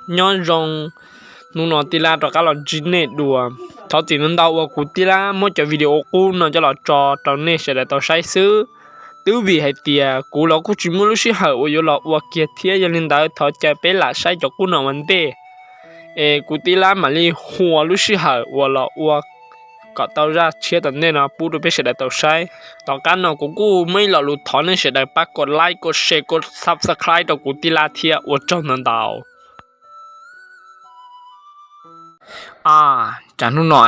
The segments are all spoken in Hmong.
Nyob zoo, hnub no tij laug rov qab los ntsib nej dua. Thov txim ntau ntau uas kuv tij laug muab cov video qub no coj los tso rau nej sawv daws tau saib xwb. Twb vim hais tias kuv los kuj tsis muaj lub sij hawm uas yuav los ua kiag thiab, yog li ntawd thov caw peb lam saib cov qub no ua ntej. Es kuv tij laug mam li hua lub sij hawm uas los ua kom tau zaj tshiab tom ntej no pub rau peb sawv daws tau saib. Tom qab no kuv kuj muaj ib lo lus thov nej sawv daws pab kom like, kom share, kom subscribe rau kuv tij laug thiab, ua tsaug ntau ntau. A, cas hnub no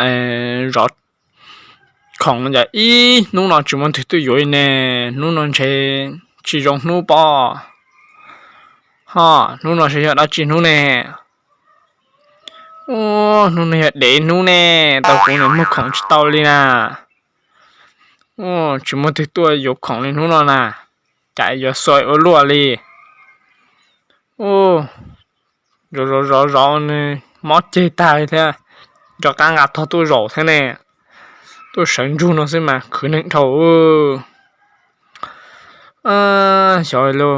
zov khoom no cas ib hnub no tsis muaj leej twg tuaj yuav li ne? Hnub no ntshe tsis zoo hnub pob. Ho, hnub no ntshe yog dab tsi hnub ne? Hnub no yog dev hnub ne, tau kuv niam muag khoom tsis tau li na. Tsis muaj leej twg tuaj yuav khoom li hnub no na, cas yuav xuav ua luaj li. Zov zov zov zov nws mob ceg tag li thiab, rov qab nqa tog tuaj zaum thiab ne. Tuaj sawv ntsug no xwb mas khwv neeg dhau. Xyov li,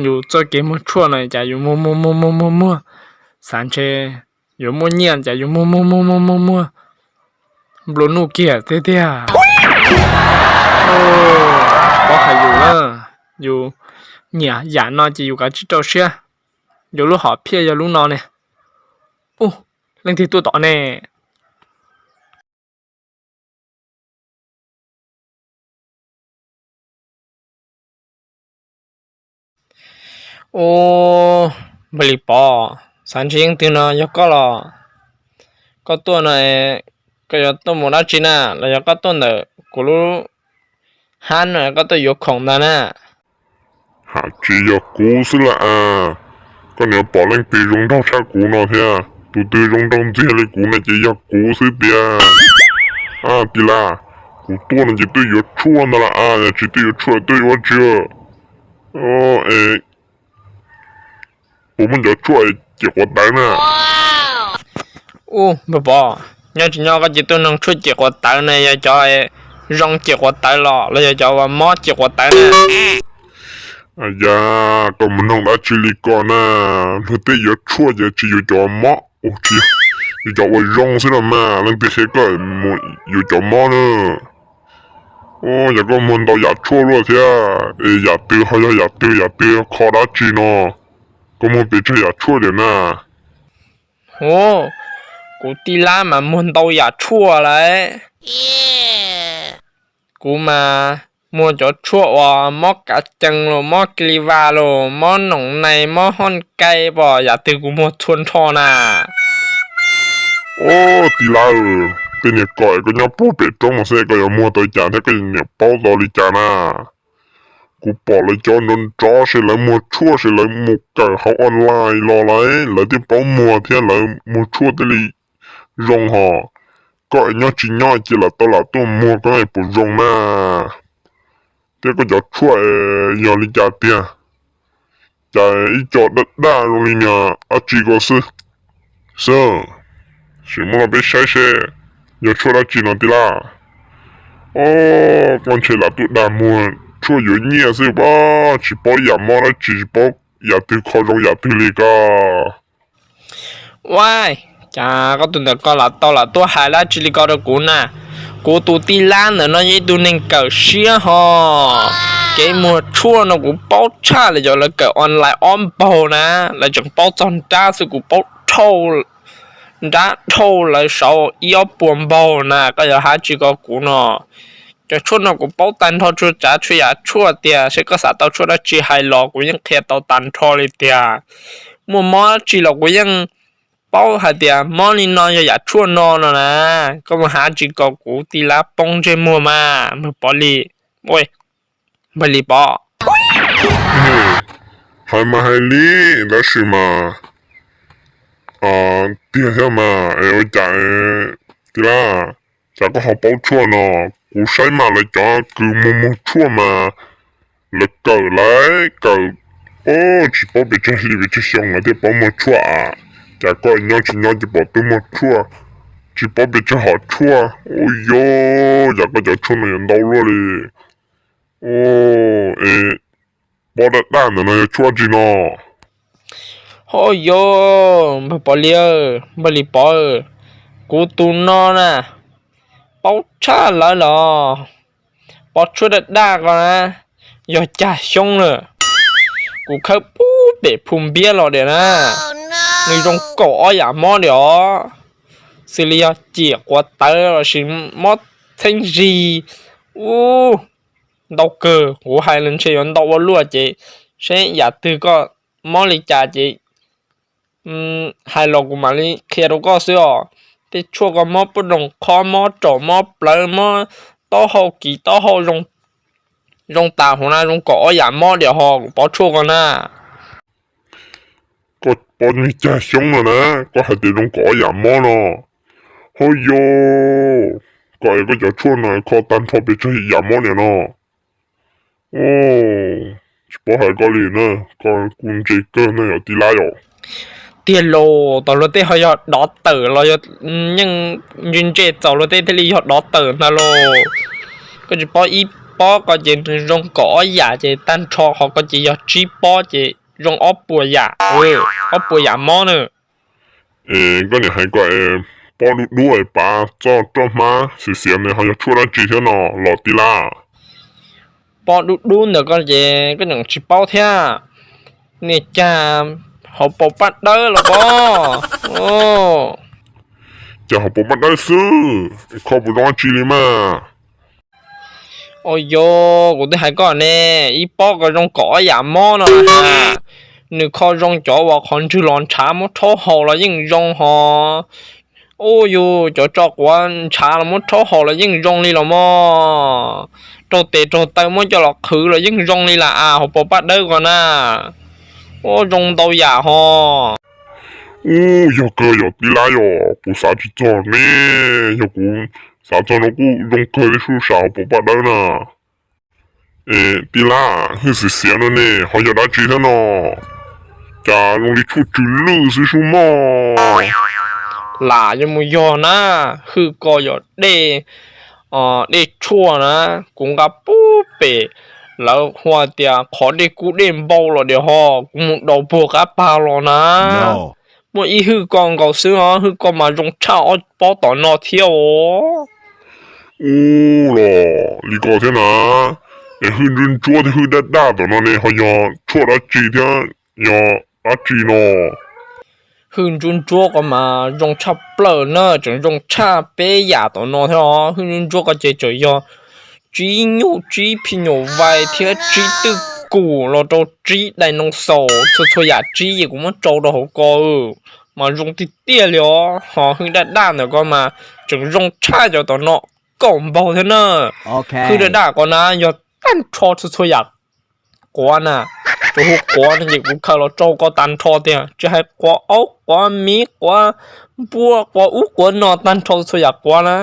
yus txoj kev muag tshuaj no cas yus muag muag muag muag muag muag, xav ntshe yuav muaj nyiaj cas yus muag muag muag muag muag muag, nplua nuj kiag tiag tiag. Tsis paub hais yus na, yus nyiam yam no ces yus kav tsij rau siab. Yus lub hom phiaj yog lub no ne. Ub, leej twg tuaj tom ne? Ub, npawg Lis Pov, xav ntshe yeej twg no yog koj los? Koj tuaj no, koj yuav tuaj mus dab tsi na? Los yog koj tuaj ntawm kuv lub hab no koj tuaj yuav khoom ntag na? Hais tsis yog kuv xwb las as, koj niam pom leej twg zoo nraug tshaj kuv no thiab? Tus twg zoo nraug ntxiag li kuv no ces yog kuv xwb tiag. Tij laug, kuv tuaj no ces tuaj yuav tshuaj ntag las as, yog tsis tuaj yuav tshuaj tuaj yuav dab tsi? Puas muaj cov tshuaj cem quav tawv na? Ub, npawg Pov, nyob tsis nyob koj cia tuaj noog tshuaj cem quav tawv na, yog cov zoo cem quav tawv los los yog cov uas mob cem quav tawv na? Yam, koj mus noog dab tsi li ko na? Luag tej yuav tshuaj ces tsis yuav cov mob, yus cov uas zoo xwb los mas, leej twg qhia koj mus yuav cov mob na? Yog koj muag ntau yam tshuaj luaj thiab, es yam twg ho yog yam twg, yam twg kho dab tsi no? Koj muag pes tsawg yam tshuaj tiag na? Ub, kuv tij laug mas muag ntau yam tshuaj lawm. Kuv mas muag cov tshuaj uas mob kav cees los mob kis lis vas los mob noom nais mob hoj kai pom yam twg kuv muag txhua nrho na. Ub, tij laug, tej niag ko es koj nyob puag pem roob no xwb koj yuav muag tau cas thiab koj niam paub tau li cas na? Kuv pom lawv cov nrov nrov ces lawv muag tshuaj ces lawv mus kawm hauv online los lawm, lawv thiaj paub muag thiab lawv muag tshuaj thiaj li zoo hos. Koj nyob tsis nyob cia lam tau lam tuaj muag koj puas zoo na? Thiab koj cov tshuaj yog li cas tiag? Cas ib co daj daj zoo li niag dab tsi ko xwb. Xwb, sim muab los peb saib seb yog tshuaj dab tsi no tij laug. Ob, koj ntshe lam tuaj dag muag tshuaj yuav nyiaj xwb pob, tsis paub yam mob dab tsi, tsis paub yam twg kho zoo yam twg li ko. Ua, cas koj tus ntawm ko lam tau lam tuaj hais dab tsi li ko rau kuv na? Kuv tus tij laug ntawm no yog ib tug neeg kawm siab hos. Kev muag tshuaj no kuv paub tshaj lawv cov lawv kawm online ob npaug na. Lawv tseem paub txog nrab xwb kuv paub dhau, nrab dhau lawv saud ib ob puas npaug na, koj yuav hais dab tsi ko kuv no? Cov tshuaj no kuv paub tag nrho txhua tsav txhua yam tshuaj tiag, seb koj xav tau tshuaj dab tsi hais los kuv yeej qhia tau tag nrho li tiag. Muaj mob dab tsi los kuv yeej paub hais tias mob li no yog yam tshuaj no no na. Koj mus hais dab tsi ko kuv tij laug poob ntsej muag mas npawg Pov li, npawg Lis Pov. Hais mas hais li, tab sis mas tiag thiab mas es ua cas tij laug, cas koj ho paub tshuaj no? Kuv saib mas lawv cov kws muag muag tshuaj mas lawv kawm lawv kawm, o, tsis paub pes tsawg hli pes tsawg xyoo lawv thiaj paub muag tshuaj a. Cas koj nyob tsis nyob ces pom twb muag tshuaj, tsis paub pes tsawg hom tshuaj. Ua, yog cas koj cov tshuaj no yuav ntau luaj li. O, es pob daj daj ntawm no yog tshuaj tsi no? Ho yog npawg Pov Lis, npawg Lis Pov, kuv tus no na, paub tshaj lawv los. Pov tshuaj daj daj ko na, yog cag xyoob lawm. Kuv khawb pub pem phu npiab los diam na, nws zoo kaum ob yam mob diam os. Xws li yog ciam quav tawv lossis mob txheeb zig, ub, ntau kawg. Kuv hais los ntshe yuav ntau ua luaj ces seb yam twg koj mob li cas ces hais los kuv mam li qhia rau koj xwb os. Tej tshuaj koj mob puab zoo qhob, mob raum, mob plawv, mob taub hau kis taub hau zoo tas huv na, zoo kaum ob yam mob diam ho kuv pov tshuaj ko na. Koj pov li cag xyoob no na, koj hais tias zoo kaum ob yam mob no. Ho yog, koj es koj cov tshuaj no kho tag nrho pes tsawg yam mob niam no. Tsis paub hais koj li na, koj kuj ntse kawg na yog tij laug yom. Tiag los, tau luag tej ho yog dov tawm los yog yeej ntse ntse txaus luag tej thiaj li yog dov tawm ntag lauj. Koj tsis paub ib pob ko ces nws zoo kaum ob yam ces tag nrho qhov ko ces yog tsib pob ces zoo ob puas yam, ob puas yam mob na. Koj niam hais koj pob dub dub es pav txoj roj hmab xiav xiav ntawd ho yog tshuaj dab tsi thiab no los tij laug? Pob dub dub ntawm koj ces koj tseem tsis paub thiab. Niag cag hauv paus paj dawb los pob. Cag hauv paus paj dawb xwb, kho puas zoo dab tsi li mas? Ua yog kuv twb hais koj ne, ib pob ko zoo kaum ob yam mob no. Nws kho zoo cov uas qhov ntswg los ntshav muab rhaub haus los yeej zoo hos. Ua yog cov tso quav ntshav los muab rhaub haus los yeej zoo li los mog. Raug tes raug taw muab coj los qhwv los yeej zoo li las as hauv paus paj dawb ko na. Ua zoo ntau yam hos. Ub, yog kawg yog tij laug yom, kuv xav tsis txog ne, yog kuv xav txog no kuj zoo kawg li sub sam hauv paus paj dawb na. Es tij laug, hwj xiav xiav no ne ho yog dab tsi thiab no? Cas zoo li tshuaj tsw lwj xwb sub mog. Lam yuav mus yog na, hwj ko yog dej, dej tshuaj na, kuv nqa pub pem, lawv hu tias qhov dej kub dej npau los diam ho, kuv mus daus puag qab pag los na. Muaj ib hwj ko nkaus xwb os, hwj ko mas zoo tshaj ob pob tom no thiab os. Ub los li ko thiab na, es hwj ntsuab ntsuab thiab hwj daj daj tom no ne ho yog tshuaj dab tsi thiab yog dab tsi no? Hwj ntsuab ntsuab ko mas zoo tshaj plaws na, tseem zoo tshaj peb yam tom no thiab os. Hwj ntsuab ntsuab ko ces tseem yog tsib nyuj tsib phij nyuj vais thiab tsib twj kum los rau tsib dais noo xaus, txhua txhua yam tsib ces kuv muab tsau rau hauv ko mas zoo tiag tiag li os. Ho hwj daj daj ntawm ko mas tseem zoo tshaj cov tom no kaum npaug thiab na. Hwj daj daj ko na yog tag nrho txhua txhua yam quav na. Tsuas hu quav no ces kuv khaws los rau koj tag nrho tiag, tsis hais quav aub quav miv quav npua quav ub quav no, tag nrho txhua yam quav na.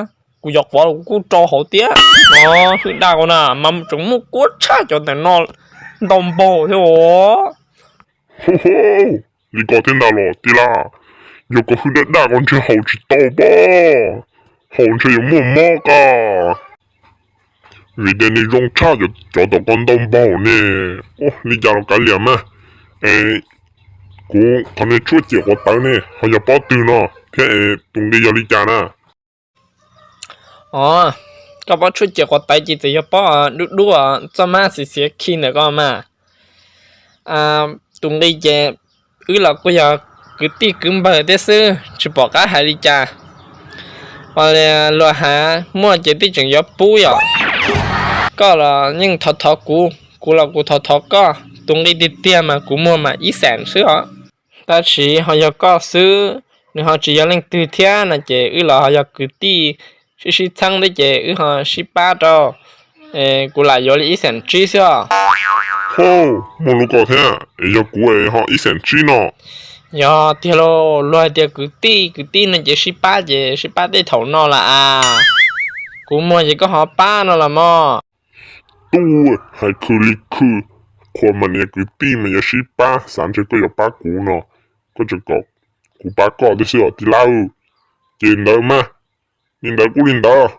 Kuv cov quav los kuv kuj rau hauv tiag. No hwj daj ko na mas tseem muaj kuab tshaj cov ntawm no ntau npaug thiab os. Li ko thiab ntag los tij laug, yog koj hwj daj daj ko ntshe haus tsis tau pob, haus ntshe yuav muaj mob koj. Vim tias nws zoo tshaj cov tom ko ntau npaug ne. Li cas los kav liam mas. Es kuv qhov niag tshuaj ciam quav tawv ne ho yog pob twg no thiab es tus nqi yog li cas na? Os, koj pob tshuaj ciam quav tawv ces txawm yog pob dub dub txoj mab xiav xiav khi ntawm ko mas. Tus nqi ces wb los kuj yog kwv tij kwv npawg thiab xwb, tsis pom qab hais li cas. Ua li luag hais muaj ces twb tseem yuav pub yom. Koj los yeej thov thov kuv, kuv los kuv thov thov koj, tus nqi tiag tiag mas kuv muag mas ib xees xwb os. Tab sis ho yog koj xwb, nws ho tsis yog leej twg thiab no ces wb los ho yog kwv tij sib sib txheeb thiab ces wb ho sib pab rau. Kuv lam yuav li ib xees tsib xwb os. Hauj, muaj lub ko thiab es yog kuv es ho ib xees tsib no? Yog tiag lauj, luag hais tias kwv tij kwv tij no ces sib pab ces sib pab tej thaum no las as. Kuv muag ces koj ho pab no los mog. Tub, hais khw li khw, qhua mas niag kwv tij mas yuav sib pab, xav ntshe koj yuav pab kuv no, koj tseem kom kuv pab koj thiab xwb os tij laug. Ces ntawd mas, li ntawd kuj li ntawd.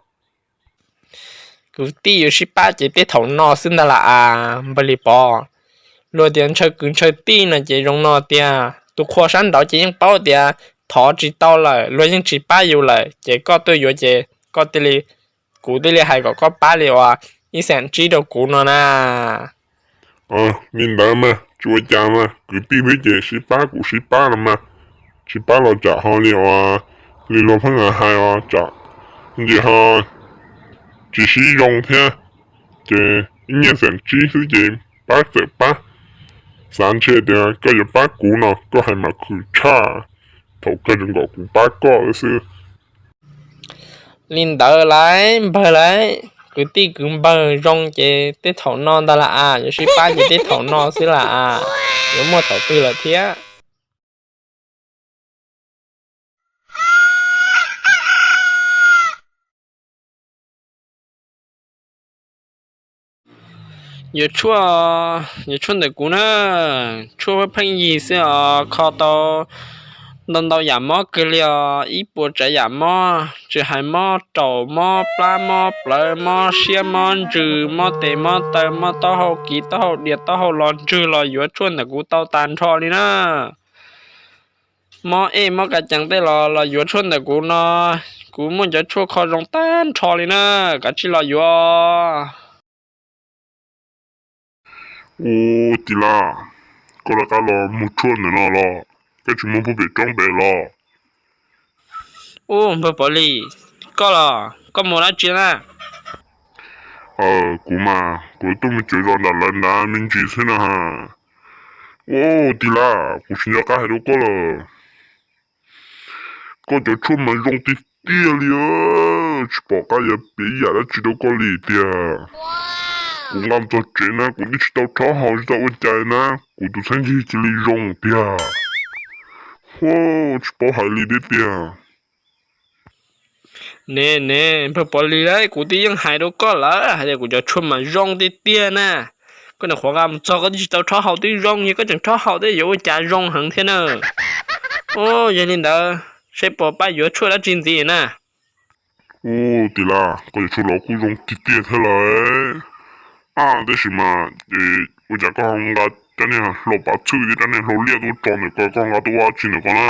Kwv tij yuav sib pab ces tej thaum no xwb ntag las as npawg Lis Pov. Luag tias ntshaw kwv ntshaw tij no ces zoo no tiag. tus qhua sab nraud ces yeej paub tias thov tsis tau lawm, luag yeej tsis pab yus lawm, ces koj tuaj yuav ces koj thiaj li, kuv thiaj li hais kom koj pab li uas ib xeem tsib rau kuv no na. Li ntawd mas tsis ua cas mas, kwv tij xwb ces sib pab kuv sib pab los mas, tsis pab los tsam ho li uas li luag pheej hais os, tsam ntsis ho tsis sib zoo thiab. Ces ib nyiaj xeem tsib xwb ces pab txawm pab. Xav ntshe tias koj yuav pab kuv no koj hais mas khwv tshaj, thaum kawg tseem kom kuv pab koj xwb. Li ntawd lawm npawg lawm, kwv tij kwv npawg zoo ces tej thaum no ntag las as, yuav sib pab ces tej thaum no xwb las as, yuav muaj thaum twg lawm thiab. Yuav tshuaj, yuav tshuaj ntawm kuv na, tshuaj pheej yig xwb os, kho tau ntau ntau yam mob kawg li os, ib puas tsav yam mob, tsis hais mob raum, mob plab, mob plawv, mob siab, mob ntsws, mob tes, mob taw, mob taub hau kiv, taub hau dias, taub hau los ntswg los yuav tshuaj ntawm kuv tau tag nrho li na. Mob ej mob ka cees tej los los yuav tshuaj ntawm kuv no, kuv muaj cov tshuaj kho zoo tag nrho li na, kav tsij los yuav. Ub, tij laug, koj rov qab los muag tshuaj ntawm no los? Koj tsis muag puag pem roob pem los? Ub, npawg Pov Lis, koj los koj muag dab tsi na? Kuv mas kuv tuaj mus cuav zos nram lawv nrad me ntsis xwb na. Ub, tij laug, kuv tsis nco qab hais rau koj lawm. Koj cov tshuaj mas zoo tiag tiag li, tsis pom qab yuav piav ib yam dab tsi rau koj li tiag. Kuv nqa mus txog tsev na kuv twb tsis tau rhaub haus tsis tau ua cas na, kuv tus txheeb cig cia li zoo tiag. Huaj, tsis paub hais li tiag tiag. Ne ne, npawg Pov Lis lauj, kuv twb yeej hais rau koj lawm hais tias kuv cov tshuaj mas zoo tiag tiag na. Koj nyuam qhuav nqa mus txog koj twb tsis tau rhaub haus twb zoo, yog koj tseem rhaub haus thiab yuav ua cas zoo heev thiab na. Ub, yog li ntawd seb puas pab yuav tshuaj dab tsi ntxiv na. Ub, tij laug, koj cov tshuaj los kuj zoo tiag tiag thiab lawm. Ab, tab sis mas ua cas koj nqa rab niag hlau pav txhwj thiab rab niag hlau liaj tuaj tso ntawm ko, koj nqa tuaj ua dab tsi ntawm ko na?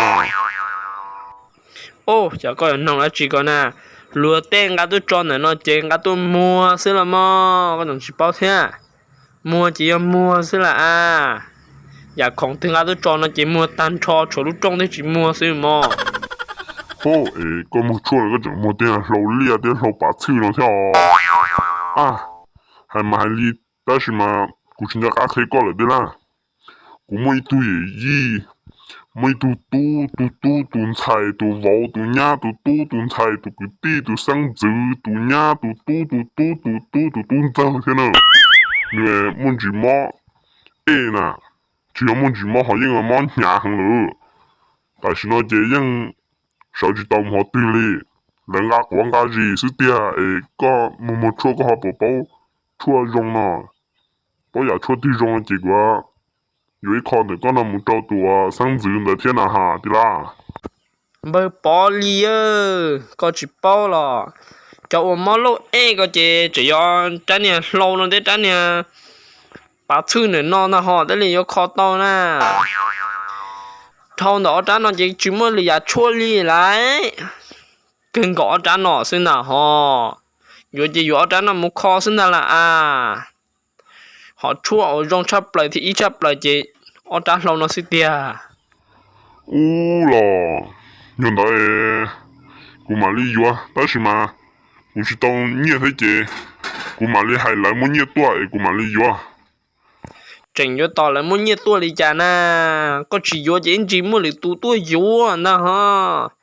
Ub, cas koj yuav noog dab tsi ko na? Luag tej nqa tuaj tso ntawm no ces nqa tuaj muag xwb los mog, koj tseem tsis paub thiab. Muag ces yog muag xwb las as. Yam khoom twg nqa tuaj tso no ces muag tag nrho, tshuav lub rooj thiaj tsis muag xwb mog. Hos, es koj muag tshuaj los koj tseem muag tej hlau liaj thiab hlau pav txhwj no thiab os? Ab, hais mas hais li, tab sis mas kuv tsis nco qab qhia koj lawm tiag laj. Kuv muaj ib tug yawm yij, muaj ib tug tub, tus tub tus ntxhais, tus vauv tus nyab, tus tub tus ntxhais, tus kwv tij tus xeeb ntxwv, tus nyab tus tub, tus tub tus tub, tus tub ntxawg thiab na. Nws muaj ntsis mob ej na, tsis yog muaj ntsis mob ho yeej mob hnyav heev lawm. Tam sim no ces yeej sawv tsis tau mus qhov twg li. Lawv nqa quav nqa zis xwb tiag, es koj mus muag tshuaj koj ho puas paub tshuaj zoo no? Paub yam tshuaj twg zoo no ces kuv yuav ib qho ntawm koj no mus rau tus xeeb ntxwv ntawd thiab na has tij laj. Npawg Pov Lis, koj tsis paub los? Cov uas mob lauj ej ko ces tseem yog rab niag hlau no thiab rab niag pav txhwj ntawm no ntag hos, thiaj li yuav kho tau na. Dhau ntawm ob rab no ces tsis muaj lwm yam tshuaj li lawm. Kawg nkaus ob rab no xwb ntag hos. Yuav ces yuav ob rab no mus kho xwb ntag las as. Hos tshuaj uas zoo tshaj plaws thiab ib tshaj plaws ces ob rab hlau no xwb tiag. Ub los, yog ntawd kuv mam li yuav, tab sis mas kuv tsis tau nyiaj thiab ces kuv mam li hais lawv muab nyiaj tuaj es kuv mam li yuav. Tseem yuav tos lawv muab nyiaj tuaj li cas na? Koj tsis yuav ces ib ntsis muaj lwm tus tuaj yuav ntag hos.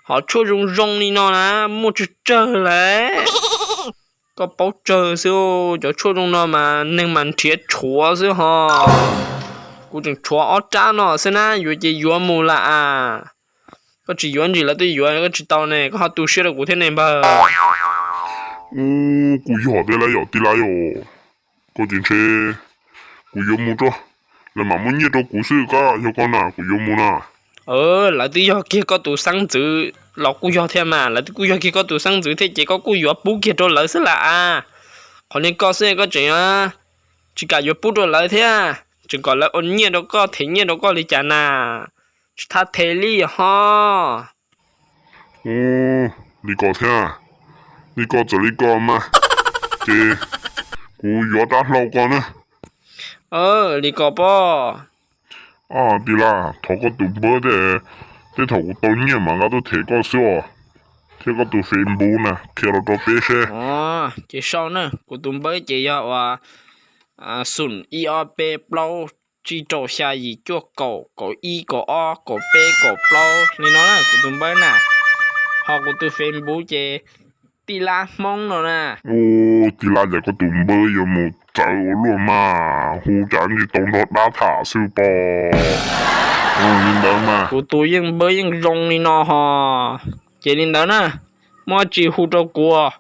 Hos tshuaj zoo zoo li no na, muaj tsawg tsawg lawm. Koj paub tsawg xwb, cov tshuaj zoo no mas neeg mas nrhiav tshuav xwb hos. Kuv tseem tshuav ob rab no xwb na, yuav ces yuav mus las as. Koj tsis yuav ntsis lawv twb yuav koj tsis tau ne, koj ho tu siab rau kuv thiab ne npawg. Ub, kuj yog thiab lawm yom tij laug yom. Koj ces ntshe kuv yuav mus tso, lawv mam muab nyiaj rau kuv xwb, koj yog koj na kuv yuav mus na. Lawv twb yog kiag koj tus xeeb ntxwv los kuj yog thiab mas, lawv twb kuj yog kiag koj tus xeeb ntxwv thiab ces koj kuj yuav pub kiag rau lawv xwb las as. Qhov niag koj xwb koj tseem tsis kam yuav pub rau lawv thiab, tseem kom lawv ua nyiaj rau koj, them nyiaj rau koj li cas na? Tsis thab them li ho. Ua li ko thiab, li ko txawm li ko mas, ces kuv yuav rab hlau ko na. Li ko pob. Tij laug, thov koj tus npawb thiab, tej thaum kuv tau nyiaj mas nqa tuaj them koj xwb os, thiab koj tus Facebook na qhia los rau peb seb. Ces sau na, kuv tus npawb ces yog uas xoom ib ob peb plaub tsib rau xya yim cuaj kaum kaum ib kaum ob kaum peb kaum plaub li no na kuv tus npawb na. Ho kuv tus Facebook ces Tij Lab Hmoob no na. Ua tij laug, cas koj tus npawb yuav mus txawv ua luaj mas, hu cas tsis tau nrog dab tham xwb pob. Li ntawd mas kuv tus yeej npawb yeej zoo li no ho. Ces li ntawd na, muaj tsis hu rau kuv.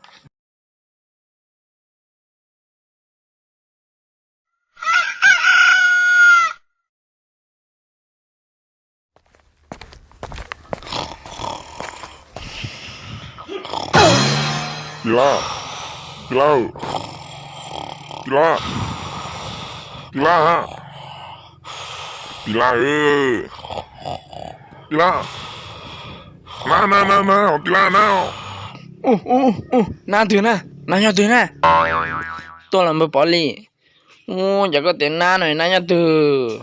Tij laug, tij laug, tij laug, tij laug, tij laug, tij laug, na na na na, tij laug na. Ub, nab twg na? Nab nyob twg na? Tuaj los npawg Pov Lis. Ub, cas koj tias nab no nab nyob twg?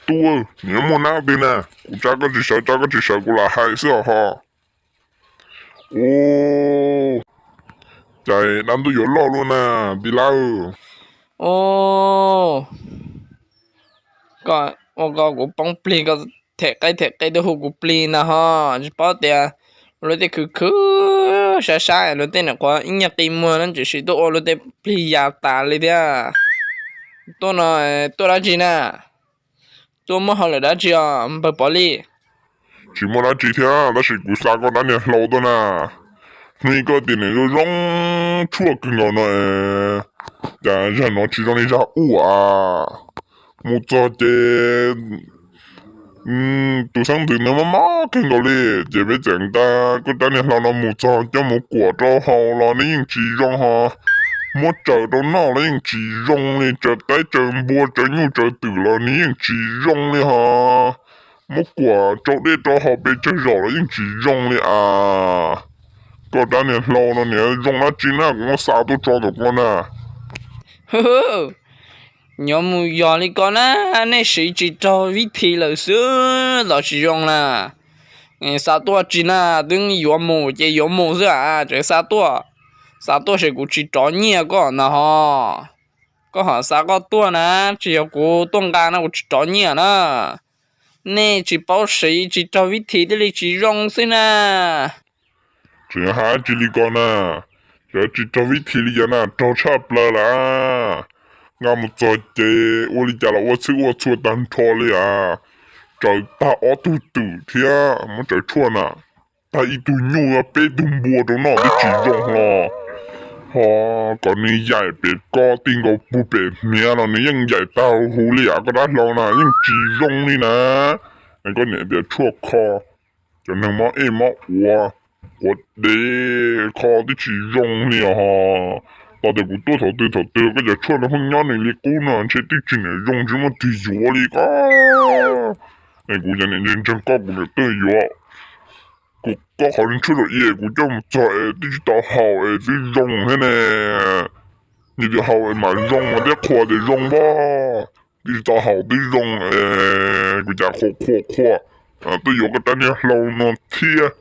Tub, nws yuav muaj nab twg na? Kuv tsa koj tsis sawv, tsa koj tsis sawv kuv lam hais xwb os ho. Ub, cas dab ntub yuav loj luaj na, tij laug. Ub, koj ua ko kuv poob plig, koj them qe them qe tuaj hu kuv plig ntag ho. Tsis paub tias ua luag tej khwv khwv sab sab luag tej nyuam qhuav ib nyuag qi muag no tseem sim tuaj ua luag tej plig ya tas li thiab. Tuaj no tuaj dab tsi na? Tuaj muab hauj lwm dab tsi os npawg Pov Lis? Tsis muaj dab tsi thiab, tab sis kuv xa koj rab niag hlau tuaj na. Hnub ib koj tias nws zoo zoo tshuaj kawg nkaus no, cas zag no tsis zoo li zag ub a. Mus txog ces tus xeeb ntxwv ntawd mob mob kawg nkaus li, ces peb txawm nqa koj rab niag hlau no mus txog coj mus kuam rau haus los nws yeej tsis zoo ho. Muab tsaws rau noj los yeej tsis zoo li, tsaws qaib tsaws npua tsaws nyuj tsaws twm los nws yeej tsis zoo li ho. Muab kuam rau dej rau haus pes tsawg zaum los yeej tsis zoo li as. Koj rab niag hlau no nws zoo dab tsi na, kuv muab xa tuaj tso ntawm koj na. Yuav mus yog li ko na, nej siv tsis raug vib thi lawm xwb los tsis zoo na. Xa tuaj tsis na, twb yuav mus ces yuav mus xwb a, tseem xa tuaj. Xa tuaj ces kuv tsis rov nyiaj koj ntag ho. Koj ho xa koj tuaj na, tsis yog kuv tuaj nqa no kuv tsis rov nyiaj na. Nej tsis paub siv tsis raug vib thi thiaj li tsis zoo xwb na. Tseem hais tsis li ko na, yog tsis raug vib thi li cas na, raug tshaj plaws lawm. Nqa mus txog ces ua li cas los ua txhij ua txhua tag nrho li as. Tsaws tag ob tug twm thiab muab tsaws tshuaj na, tag ib tug nyuj peb tug npua rau noj twb tsis zoo los. Ho kom nws yaim pem ko ti nkaus puag pem hniav los nws yeej yaim tag huv li as, koj rab hlau na yeej tsis zoo li na. Koj niam tias tshuaj kho, cov neeg mob ej mob ua, quav dev kho twb tsis zoo li os. Tos tias kuv tuaj thaum twg thaum twg koj cov tshuaj no pheej nyob nws li qub no ntshe twb tsis niam zoo tsis muaj twg yuav li ko. Es kuv cov niam ntseeg ntseeg koj kuv niam twb yuav. Kuv koj qhov tshuaj rau i kuv coj mus txog es twb tsis tau haus es twb zoo thiab ne. Yog tias haus es mam zoo mas thiaj qhuas tias zoo pob. Twb tsis tau haus twb zoo es kuv cas qhuas qhuas qhuas. Twb yuav koj rab niag hlau no thiab.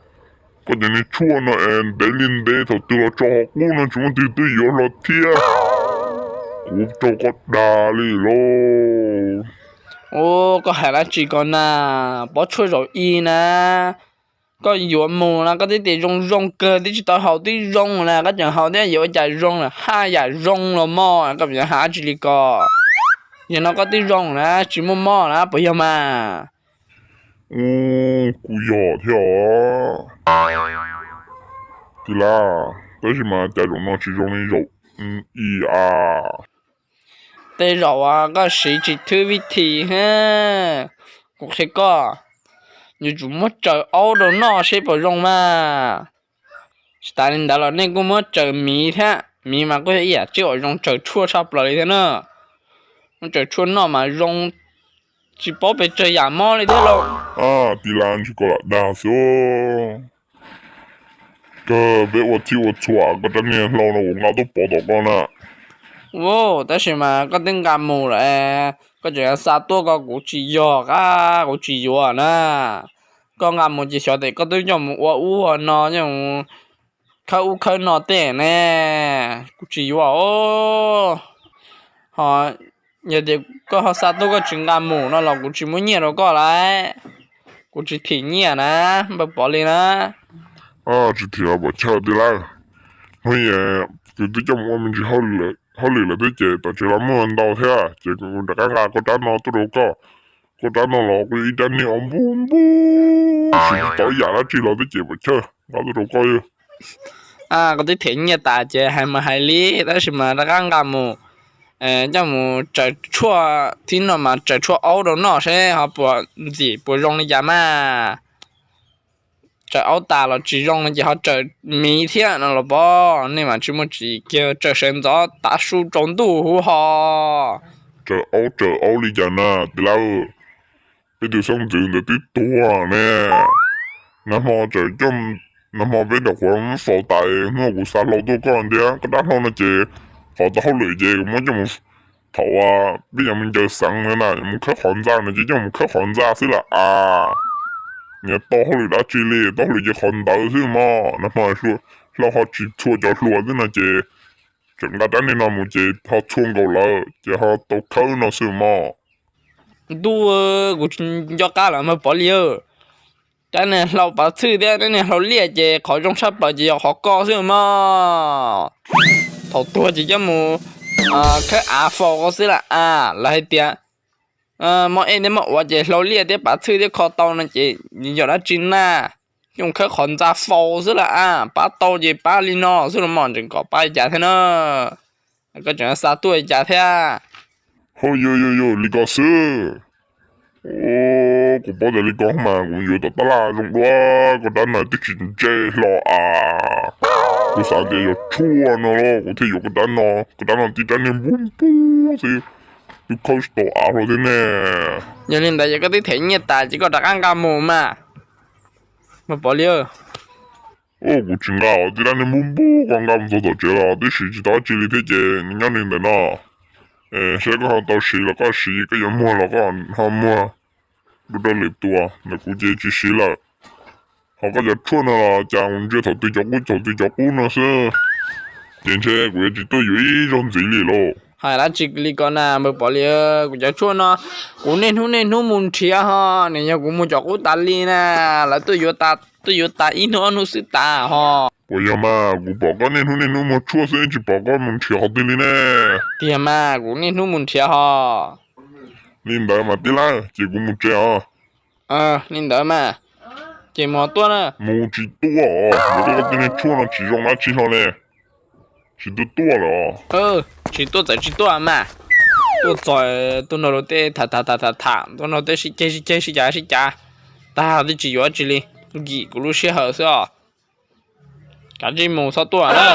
Koj cov niag tshuaj no es ntev li ntev thaum twg los tso hauv qub no tsis muaj twg twb yuav hlo thiab. Kuv raug koj dag li lauj. Ub, koj hais dab tsi ko na? Pob tshuaj zaum i na, koj yuav mus no koj twb tias zoo zoo kawg twb tsis tau haus twb zoo na, koj tseem haus thiab yuav ua cas zoo lawm, haj yam zoo los mog, koj yuav hais dab tsi li ko? Yog no koj twb zoo na, tsis muaj mob na puas yog mas? Ub, kuj yog thiab os. Tij laug, tab sis mas cas zaum no tsis zoo li zaum i a. Tej zaum koj siv tsis thwb vib thi. Kuv qhia koj, yuav tsum muab tsaws aub rau noj seb puas zoo mas. Tsis tas li ntawd los nej kuj muab tsaws miv thiab, miv mas kuj yog ib yam tsiaj uas zoo tsaws tshuaj tshaj plaws li thiab na. Muab tsaws tshuaj noj mas zoo Tsis paub pes tsawg yam mob li thiab lauj. Tij laug, ntshe koj lam dag xwb. Kawg peb ua txhij ua txhua koj rab niag hlau no kuv nqa tuaj pov tom koj na. Ua, tab sis mas koj twb nqa mus lawm, koj tseem xa tuaj ko kuv tsis yog qab kuv tsis yuav na. Koj nqa mus ces xyov tes koj twb coj mus ua ub ua no, coj mus khawb ub khawb no tej ne, kuv tsis yuav os. Ho yog tias koj ho xa tuaj koj tsis nqa mus no los kuv tsis muab nyiaj rau koj lauj. Kuv tsis thim nyiaj na, npawg Pov Lis na. Tsis thim los Pov Chawj tij laug. Hnub ib kws twb coj mus ua me ntsis hauj lwm lawm thiab ces tom tsev los muaj ntau thiab ces kuv rov qab nqa koj rab no tuaj rau koj. Koj rab no los kuj yog ib rab niag uas npub npub, tsis tau yam dab tsi los thiab ces Pov Chawj nqa tuaj rau koj. Koj twb them nyiaj tas ces hais mas hais li, tab sis mas rov qab nqa mus, coj mus tsaws tshuaj thib no mas tsaws tshuaj aub rau noj seb ho puas ntxim puas zoo li cas mas. Tsaws aub tas los tsis zoo no ces ho tsaws miv thiab no los pov, nej mas tsis muaj tsis kiag tsaws sawv ntxov tav su tsaus ntuj huv ho. Tsaws aub tsaws aub li cas na tij laug, peb tus xeeb ntxwv ntawd twb tuag ne. Nag hmo tsaws coj, nag hmo peb nram qhuav faus tas, hnub kuv xa hlau tuaj koj ntiab koj rab hlau no ces faus tau hauj lwm ces kuv muab coj mus, thaum peb yuav mus ncaws xeev na, yuav mus khawb qhov ntxa no ces coj mus khawb qhov ntxa xwb lawm as. Nws tau hauj lwm dab tsi li, tau hauj lwm ces qhov ntawd xwb mog. Nag hmo hlau ho tsis txhua cov hluas xwb no ces tseem nqa rab niag no mus ces ho txhua nkaus lawm ces ho tau khawb no xwb mog. Ntuj, kuv tsis nco qab lawm npawg Pov Lis. Rab niag hlau pav txhwj thiab rab niag hlau liaj ces qhov zoo tshaj plaws ces yog qhov ko xwb mog. Thaum tuag ces coj mus khawb av faus ko xwb lawm as. Lawv hais tias mob ej thiab mob ua ces hlau liaj thiab pav txhwj thiab kho tau no ces yog dab tsi na? Coj mus khawb qhov ntxa faus xwb lawm as. Pab tau ces pab li no xwb los mas tseem kom pab li cas thiab na? Koj tseem xa tuaj li cas thiab? Ho yog yog yog li ko xwb. Kuv paub tias li ko mas kuv yuav tom tab laj zoo dua, koj rab no twb tsis ntse hlo as. Kuv xav tias yog tshuaj no los kuv thiaj yuav koj rab no, koj rab no tib rab niag npub npub xwb, twb khawb tsis tau av hlo thiab ne. Yog li ntawd ces koj twb them nyiaj tas ces koj rov qab nqa mus mas. Npawg Pov Lis, kuv tsis nqa os, tib rab niag npub npub ko nqa mus txog tom tsev los twb siv tsis tau dab tsi li thiab ces nyob li ntawm no. Saib koj ho tau siv los koj siv, koj yuav muag los koj ho muag, dua rau lwm tus, ntawm kuv ces tsis siv lawm. Ho koj cov tshuaj no los cas kuv ntsia thaum twg cov qub thaum twg cov qub no xwb, ces ntshe kuv yuav tsis tuaj yuav ib zaug ntxiv li lauj. Hais dab tsi li ko na npawg Pov Lis, kuv cov tshuaj no kuv niaj hnub niaj hnub mus nrhiav ho, nws yog kuv mus cov qub tas li na, lawv tuaj yuav tas ib hnub ob hnub xwb tas ho. Puas yog mas, kuv pom koj niaj hnub niaj hnub muag tshuaj xwb tsis pom koj mus nrhiav qhov twg li ne. Tiag mas, kuv niaj hnub mus nrhiav ho. Li ntawd mas tij laug, ces kuv mus tsev os. Li ntawd mas, ces mus tuaj na. Mus tsis tuaj os, mus tuaj koj tej niag tshuaj no tsis zoo dab tsi hlo ne. Tsis tuaj tuaj lawm. Tsis tuaj txawm tsis tuaj mas. Tuaj txog tuaj nrog luag tej tham tham tham tham tham, tuaj nrog tej sib ceg sib ceg sib cav sib cav tag twb tsis yuav dab tsi li, nkim kuv lub sij hawm xwb os. Kav tsij mus txhob tuaj na.